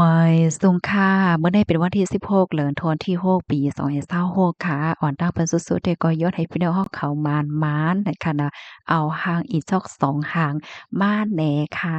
ມາຍສຸງຄ່າ ມື້ນີ້ເປັນວັນທີສິບຫົກ ເດືອນທັນວາ ປີສອງພັນຊາວຫົກຄ່ະ. ອອນຕັ້ງເປັນສຸດໆ ແຕ່ກໍຢາກໃຫ້ພີ່ນ້ອງເຮົາເຂົ້າມານໆ ໃນຂະນະເອົາຮ່າງອີຈອກສອງຮ່າງມາແດ່ຄ່ະ.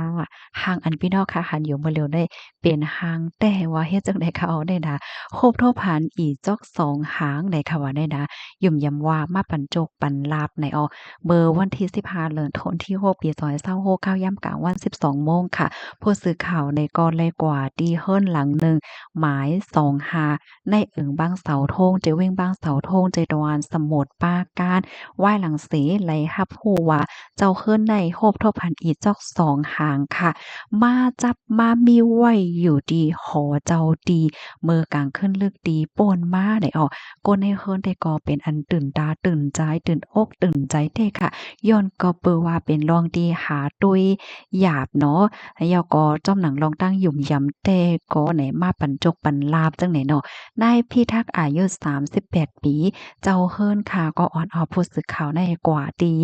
ຮ່າງອັນພີ່ນ້ອງຄ່ະຫັນຢູ່ມື້ລຽວນີ້ ເປັນຮ່າງແຕ່ວ່າເຮັດຈັ່ງໃດຄ່ະ ເອົາແດ່ນະ ຮົບທົບຫັນອີຈອກສອງຮ່າງໃດຄ່ະ ວ່າແດ່ນະ ຢ້ຳໆວ່າມາປັນໂຊກປັນລາບໃນອອກ ເມື່ອວັນທີສິບຫ້າ ເດືອນທັນວາ ປີສອງພັນຊາວຫົກ ຂ່າວຍາມກາງວັນ ສິບສອງໂມງຄ່ະ. ຜູ້ສື່ຂ່າວໃນກໍໄດ້ກວາດທີ່ເຮືອນຫຼັງໜຶ່ງ ໝາຍສອງຫ້າ ໃນເອີງບາງເສົາໂທງ ເຈເວັງບາງເສົາໂທງ ເຈຕະວັນສະໝຸດປາການ ວາຍຫຼັງເສໄດ້ຮັບຮູ້ວ່າ ເຈົ້າເຮືອນໃນຮົບທົບຫັນອີຈອກສອງຮ່າງຄ່ະ ມາຈັບມາມີໄວ້ຢູ່ທີ່ຫໍເຈົ້າທີ່ ເມື່ອກາງຄືນລຶກທີ່ປົນມາໃດອອກ. ຄົນໃນເຮືອນແຕ່ກໍເປັນອັນຕື່ນຕາຕື່ນໃຈ ຕື່ນອົກຕື່ນໃຈແທ້ຄ່ະ ຍ້ອນກໍເປີວ່າເປັນເລື່ອງທີ່ຫາຕຸ້ຍຍາກເນາະ ແລ້ວກໍຈອມໜັງລອງຕັ້ງຫຍຸ້ມຢຳແຕ່ກໍໃນມາປັນໂຊກປັນລາບຈັ່ງໃດເນາະ. ນາຍພິທັກ ອາຍຸສາມສິບແປດປີ ເຈົ້າເຮືອນຄ່ະ ກໍອອນເອົາຜູ້ສື່ຂ່າວໃນກວາດທີ່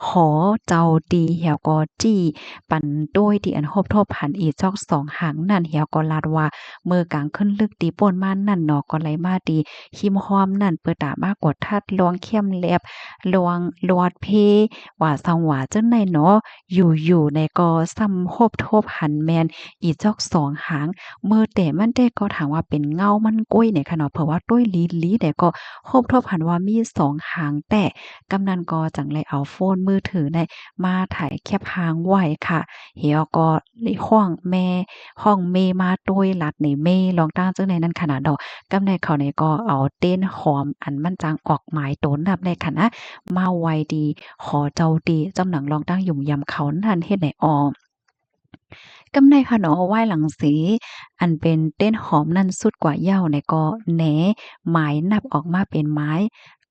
ຫໍເຈົ້າທີ່ ແລ້ວກໍຊີ້ປັນໂຕຍທີ່ອັນຮົບທົບຫັນອີຈອກສອງຮ່າງນັ້ນ ແລ້ວກໍລາດວ່າ ເມື່ອກາງຄືນລຶກທີ່ປົນມານັ້ນເນາະ ກໍໄດ້ມາທີ່ຮິມຮ່ອມນັ້ນ ເພື່ອຕາມາກວດທັດລອງຄຽມແລັບ ລອງລອດເພ ວ່າຊັ້ນວ່າຈັ່ງໃດເນາະ. ຢູ່ໆໃນກໍຊ້ຳຮົບທົບຫັນແມ່ນອີຈອກສອງຮ່າງ ເມື່ອແຕ່ມັນແຕ່ກໍຖາມວ່າເປັນເງົາມັນກ້ວຍໃດຄ່ະເນາະ ເພາະວ່າໂຕຍລີໆໃດກໍຮົບທົບຫັນວ່າມີສອງຮ່າງແທ້. ກຳນັ້ນກໍຈັ່ງໄດ້ເອົາໂຟນມືຖືໃດມາຖ່າຍແຄບຮ່າງໄວ້ຄ່ະ ແລ້ວກໍ ໄດ້ຮ້ອງແມ່ ຮ້ອງເມມາໂຕຍລັດໃນເມ ລອງຕັ້ງຈັ່ງໃດນັ້ນຂະໜາດດອກ. ກຳໃດເຂົານີ້ກໍເອົາເຕັນຫອມ ອັນມັນຈາງອອກໝາຍໂຕນຳໃດຂະໜາດ ມາໄວ້ທີ່ຫໍເຈົ້າທີ່ ຈອມໜັງລອງຕັ້ງຫຍຸ້ມຢຳເຂົານັ້ນເຮັດໃດອອກ. ກຳໃດຂະເນາະ ວາຍຫຼັງເສ ອັນເປັນເຕັນຫອມນັ້ນສຸດກວ່າເຍົາໃດກໍແນ ໝາຍນັບອອກມາເປັນໝາຍ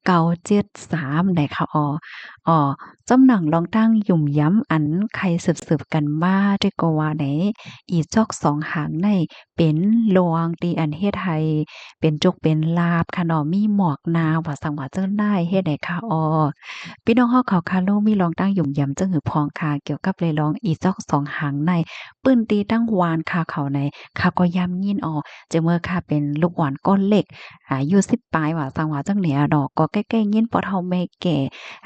ເກົ້າເຈັດສາມ ໄດ້ຄ່ະ ອໍ ອໍ ຈຳໜັງລອງຕັ້ງຫຍຸ້ມຢຳ ອັນໄຂສືບໆກັນມາ ແຕ່ກໍວ່າໃນອີຈອກສອງຫາງໃນ ເປັນລວງທີ່ອັນເຮັດໃຫ້ເປັນໂຈກເປັນລາບຂະເນາະ ມີໝອກໜາ ວ່າຊັ້ນວ່າເຈົ້ານາຍ ເຮັດໃດຄ່ະ ອໍ ພີ່ນ້ອງເຮົາເຂົາຄາໂລ ມີລອງຕັ້ງຫຍຸ້ມຢຳຈັ່ງຫືອພອງຄ່ະ ກ່ຽວກັບເລື່ອງອີຈອກສອງຫາງໃນ ພື້ນທີ່ຕັ້ງວານຄ່າເຂົາໃນ ຂ້າກໍຍາມຍິນ ອໍ ຈະເມື່ອຂ້າເປັນລູກອ່ອນກ້ອນເລັກ ອາຍຸສິບປາຍ ວ່າຊັ້ນວ່າຈັ່ງນີ້ເນາະ ກໍໃກ້ໆຍິນພໍ່ເຖົ້າແມ່ແກ່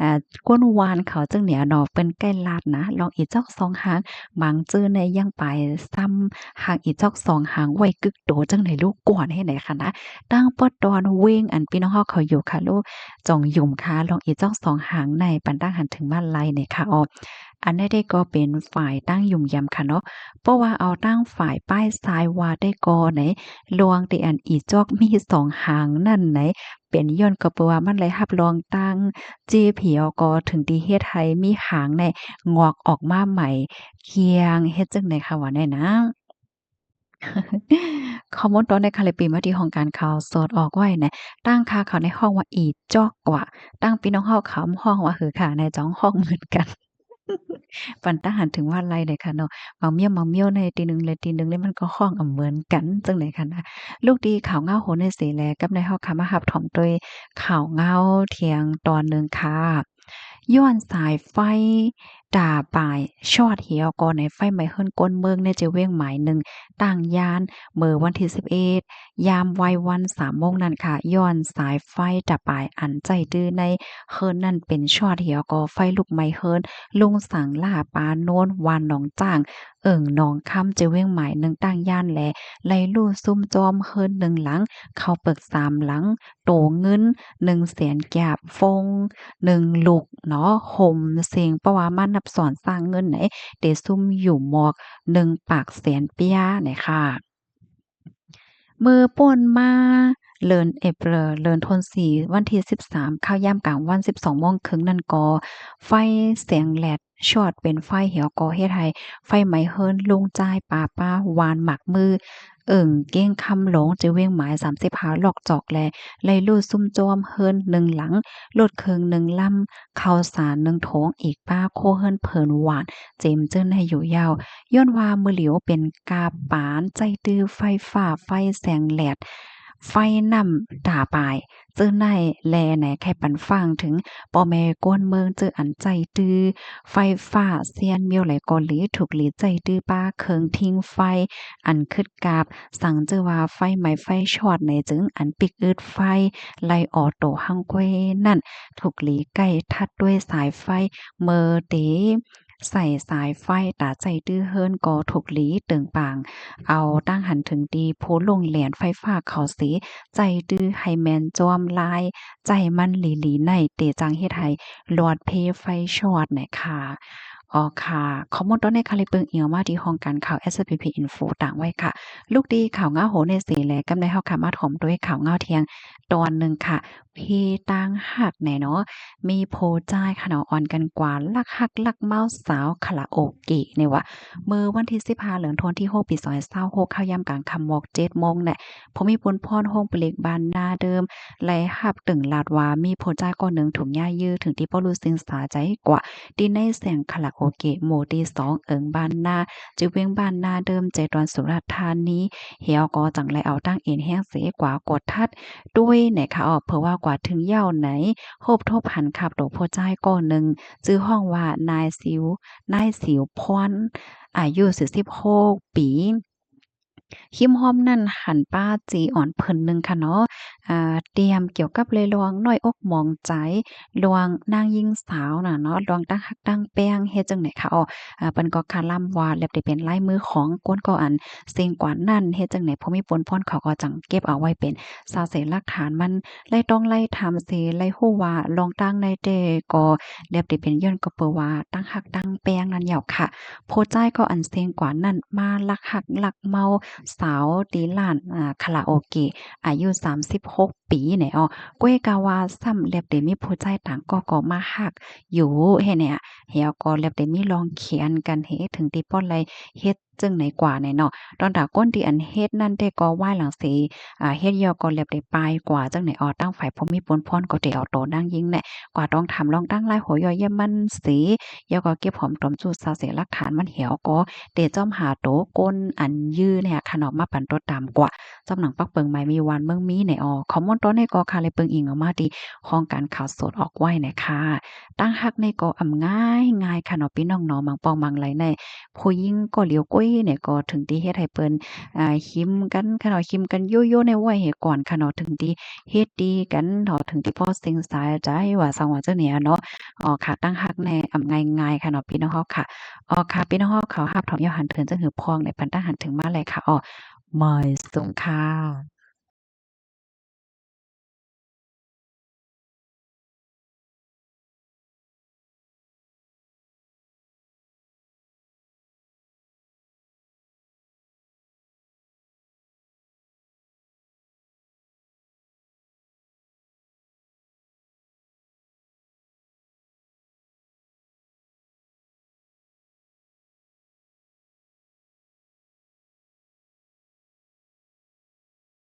ອາ ຄົນວານເຂົາຈັ່ງນີ້ເນາະ ເພິ່ນໃກ້ລາດນະ ລອງອີຈອກສອງຫາງ ບາງຈື່ໃນຍັງໄປຊ້ຳຫາງອີຈອກສອງຫາງໄວ້ກຶກໂຕ ຈັ່ງໃດລູກກວນໃຫ້ໃດຄະນະ ຕັ້ງປະຕອນເວັງ ອັນພີ່ນ້ອງເຮົາເຂົາຢູ່ຄາໂລ ຈອງຫຍຸ້ມຄ່ະ ລອງອີຈອກສອງຫາງໃນ ປັນຕັ້ງຫັນເຖິງມາໄລໃນຄ່ະ ອໍ ອັນໃດເດກໍເປັນຝ່າຍຕັ້ງຫຍຸ້ມຢຳຂະເນາະ ເພາະວ່າເອົາຕັ້ງຝ່າຍປ້າຍຊາຍວ່າໄດ້ກໍໃນ ລວງທີ່ອັນອີຈອກມີສອງຫາງນັ້ນໃນ ເປັນຍ້ອນກໍເພາະວ່າມັນໄດ້ຮັບລອງຕັ້ງເຈັບ ແລ້ວກໍເຖິງທີ່ເຮັດໃຫ້ມີຫາງໃນງອກອອກມາໃໝ່ ຄຽງ ເຮັດຈັ່ງໃດຄະວ່າແນ່ນະ. ຂໍ້ມູນຕອນໃດຄະ ແລະ ປີມາທີ່ຫ້ອງການຂ່າວສົດອອກໄວ້ນະ ຕັ້ງຄ່າເຂົາໃນຮ້ອງວ່າອີຈອກກວ່າ ຕັ້ງພີ່ນ້ອງເຮົາເຂົາຮ້ອງວ່າ ເຮີ ຄ່ະ ໃນຈອງຮ້ອງເໝືອນກັນ. ປັນຕາຫັນເຖິງວ່າໄລເດຄະເນາະ ໝາກມ້ຽວໝາກມ້ຽວໃນຕີໜຶ່ງແລະຕີໜຶ່ງນີ້ ມັນກໍຮ້ອງອຳເໝືອນກັນຈັ່ງໃດຄະນະ. ລູກດີຂ່າວເງົາໂຫນໃນເສແລ ກັບໃນເຮົາຄະມາຮັບຖອມໂດຍຂ່າວເງົາທ່ຽງຕອນໜຶ່ງຄ່ະ. ຍ້ອນສາຍໄຟຕາປາຍຊອດ ແລ້ວກໍໃນໄຟໄໝ້ເຮືອນຄົນເມືອງໃນເຈວຽງໝາຍໜຶ່ງ ຕັ້ງຢ້ານ ເມື່ອວັນທີສິບເອັດ ຍາມໄວວັນສາມໂມງນັ້ນຄ່ະ ຍ້ອນສາຍໄຟຕາປາຍອັນໃຊ້ຕື້ໃນເຮືອນນັ້ນເປັນຊອດ ແລ້ວກໍໄຟລຸກໄໝ້ເຮືອນ ລຸງສັງຫຼ້າ ປາໂນນ ບ້ານໜອງຈ້າງ ເອີ່ງໜອງຄຳ ເຈວຽງໝາຍໜຶ່ງ ຕັ້ງຢ້ານ ແລະ ໄລ່ລຸຊຸມໂຈມເຮືອນໜຶ່ງຫຼັງ ເຂົ້າປຶກສາມຫຼັງ ໂຕເງິນໜຶ່ງແສນກີບ ຟົງໜຶ່ງລູກເນາະ ໂຮມເສັງ ເພາະວ່າມານັບຊ້ອນສ້າງເງິນໃນ ເຕະຊຸມຢູ່ໝອກໜຶ່ງປາກແສນປຽໃນຄ່ະ. ເມື່ອປົນມາເດືອນເອເປຣ ເດືອນທັນວາ ວັນທີສິບສາມ ຂ່າວຍາມກາງວັນ ສິບສອງໂມງເຄິ່ງນັ້ນກໍ ໄຟແສງແລດຊອດເປັນໄຟ ແລ້ວກໍເຮັດໃຫ້ໄຟໄໝ້ເຮືອນລຸງຈາຍ ປາປ້າ ຫວ່ານໝາກມື ເອີ່ງເກ້ງຄຳຫຼົງ ເຈວຽງໝາຍສາມສິບຫ້າ ລອກຈອກ ແລະ ໄລ່ລຸຊຸມໂຈມເຮືອນໜຶ່ງຫຼັງ ລົດເຄື່ອງໜຶ່ງລຳ ເຂົ້າສານໜຶ່ງຖົງ ອີກປາຄົວເຮືອນເພີນຫວ່ານ ເຈັມເຈີນໃຫ້ຢູ່ຍາວ ຍ້ອນວ່າມື້ຫຼຽວເປັນກາບປານໃຊ້ຕື້ໄຟຟ້າ ໄຟແສງແລດ ໄຟນ້ຳຕາປາຍ ເຈີໃນແລໃນ ໃຫ້ປັນຟັງເຖິງ ພໍ່ແມ່ກວນເມືອງ ເຈີອັນໃຈຕື້ໄຟຟ້າ ຊຽນມິວໄຫຼກໍດີ ທຸກລີໃຈຕື້ປ້າເຄື່ອງທິງໄຟ ອັນຂຶດກາບ ສັງເຈີວ່າໄຟໄໝ້ໄຟຊອດໃນ ຈຶ່ງອັນປິກອືດໄຟ ໄລ່ອອໂຕຮັງກ້ວຍນັ້ນ ທຸກລີໃກ້ທັດດ້ວຍສາຍໄຟ ເມີເຕ ໃສ່ສາຍໄຟຕາໃຈຕື້ເຮືອນ ກໍທຸກລີເຕີງປາງ ເອົາຕັ້ງຫັນເຖິງທີ່ຜູ້ລົງແລ່ນໄຟຟ້າເຂົາເສ ໃຈຕື້ໃຫ້ແມ່ນຈອມລາຍ ໃຈມັນຫຼີໆ ໃນເຕຈັ່ງເຮັດໃຫ້ຫຼອດເພໄຟຊອດນະຄ່ະ. ອໍ ຄ່ະ ຂໍ້ມູນຕອນນີ້ຄ່ະ ໄດ້ເບິ່ງອີງມາທີ່ຫ້ອງການຂ່າວ ເອສເອສພີພີ ອິນໂຟ ຕາງໄວ້ຄ່ະ. ລຸກທີ່ຂ່າວງາວໂຫນເອເຊແລະ ກຳໃນເຮົາຄ່ະ ມາຖອມດ້ວຍຂ່າວງາວທ່ຽງຕອນໜຶ່ງຄ່ະ. ເພຕ່າງຮັກແນ່ເນາະ ມີຜູ້ຊາຍຄ່ະເນາະ ອ່ອນກັນກວ່າລັກຮັກລັກເມົາສາວຄາຣາໂອເກະນີ້ວ່າ ເມື່ອວັນທີສິບຫ້າ ເດືອນທັນວາ ປີສອງພັນຊາວຫົກ ເຂົ້າຍາມກາງຄ່ຳໝອກເຈັດໂມງແຫຼະ ຜູ້ມີບຸນພອນ ໂຮງຜະລິດບ້ານນາເດີມ ໄດ້ຮັບຕຶງລາດວ່າ ມີຜູ້ຊາຍຄົນໜຶ່ງຖືກຍ່າຍຢື້ ເຖິງທີ່ບໍ່ຮູ້ສິງສາໃຈກວ່າ ທີ່ໃນແສງຄາຣາໂອເກະ ໝູ່ທີສອງ ເອີງບ້ານນາ ຈື່ເວັງບ້ານນາເດີມ ເຈດອນ ສຸລາທານີ ແລ້ວກໍຈັ່ງໄດ້ເອົາຕັ້ງເອັນແຮງເສກວ່າກວດທັດ ດ້ວຍນະຄະ. ເພິ່ນວ່າກວາດເຖິງເຍົາໃນ ພົບທົບຫັນຄັບໂຕຜູ້ຊາຍກໍໜຶ່ງ ຊື່ຮ້ອງວ່າ ນາຍສິວ ນາຍສິວພອນ ອາຍຸສີ່ສິບຫົກປີ ຮິມຮ່ອມນັ້ນຫັນປ້າຈີອ່ອນເພິ່ນໜຶ່ງຄະເນາະ ອາ ຕຽມກ່ຽວກັບເລື່ອງນ້ອຍອົກໝອງໃຈ ລວງນາງຍິງສາວນະເນາະ ລວງຕັ້ງຮັກຕັ້ງແປ້ງ ເຮັດຈັ່ງໃດຄະອໍ ອາ ເພິ່ນກໍຄາລຳວ່າ ແລບໄດ້ເປັນລາຍມືຂອງຄົນກໍອັນເສັງກວາດນັ້ນ ເຮັດຈັ່ງໃດ ຜູ້ມີບຸນພອນເຂົາກໍຈັ່ງເກັບເອົາໄວ້ເປັນສາກເສຫຼັກຖານ ມັນໄລ່ຕ້ອງໄລ່ຖາມເສ ໄລ່ຮູ້ວ່າລອງຕັ້ງໃນແຕ່ກໍແລບໄດ້ເປັນຍ້ອນກໍເປີວ່າຕັ້ງຮັກຕັ້ງແປ້ງນັ້ນເຍົາຄະ. ຜູ້ຊາຍກໍອັນເສັງກວາດນັ້ນມາລັກຮັກລັກເມົາສາວທີ່ຮ້ານ ອາ ຄາຣາໂອເກະ ອາຍຸສາມສິບຫົກ ປີແນ່ອໍ ກ້ວຍກະວ່າຊ້ຳແລບໄດ້ມີຜູ້ຊາຍຕ່າງກໍ ກໍມາຮັກຢູ່ເຮັດແນ່ ແລ້ວກໍແລບໄດ້ມີລອງຂຽນກັນເຮັດ ເຖິງທີ່ບໍ່ໄດ້ເຮັດຈັ່ງໃດກວ່າແນ່ເນາະ. ຕອນຕາຄົນທີ່ອັນເຮັດນັ້ນແຕ່ກໍວາຍຫຼັງເສ ອາ ເຮັດແລ້ວກໍແລບໄດ້ປາຍກວ່າຈັ່ງໃດອໍ ທາງຝ່າຍຜູ້ມີບຸນພອນກໍໄດ້ເອົາໂຕນາງຍິງແນ່ ກວາດຕ້ອງຖາມລອງຕັ້ງລາຍຫົວຍ່ອຍຢຽມມັນເສ ແລ້ວກໍເກັບຫອມຕົມຈູດສາກເສຫຼັກຖານມັນ ແລ້ວກໍໄດ້ຈ້ອມຫາໂຕຄົນອັນຢື້ແນ່ຄະເນາະ ມາປັນຕົວຕາມກວ່າ ຈຳໜັງປັກເປິງໃໝ່ມີວັນເມືອງມີແນ່ອໍ. ຂໍ້ມູນຕອນນີ້ກໍຄະ ໄດ້ເບິ່ງອີງເອົາມາທີ່ຫ້ອງການຂ່າວສົດອອກໄວ້ນະຄະ. ຕັ້ງຮັກນີ້ກໍອຳງ່າຍໆຄະເນາະ ພີ່ນ້ອງເນາະ ມັງປ່ອງມັງໄຫຼໃນ ຜູ້ຍິງກໍຫຼຽວກ້ວຍນີ້ກໍເຖິງທີ່ເຮັດໃຫ້ເພິ່ນ ອາ ຫິມກັນຄະເນາະ ຫິມກັນໂຢໆ ໃນໄວ້ໃຫ້ກ່ອນຄະເນາະ ເຖິງທີ່ເຮັດດີກັນເນາະ ເຖິງທີ່ພໍເສັງສາໃຈວ່າຊັ້ນວ່າຈັ່ງນີ້ເນາະ. ອໍ ຄ່ະ ຕັ້ງຮັກແນ່ອຳງ່າຍໆຄະເນາະ ພີ່ນ້ອງເຮົາຄ່ະ. ອໍ ຄ່ະ ພີ່ນ້ອງເຮົາເຂົາຮັບຖອມຢາກຫັນເຖິງຈັ່ງຫືອພ້ອງໃນ ປັນຕັ້ງຫັນເຖິງມາແລ້ວຄ່ະ. ອໍ ໝາຍສົງຄ່າ.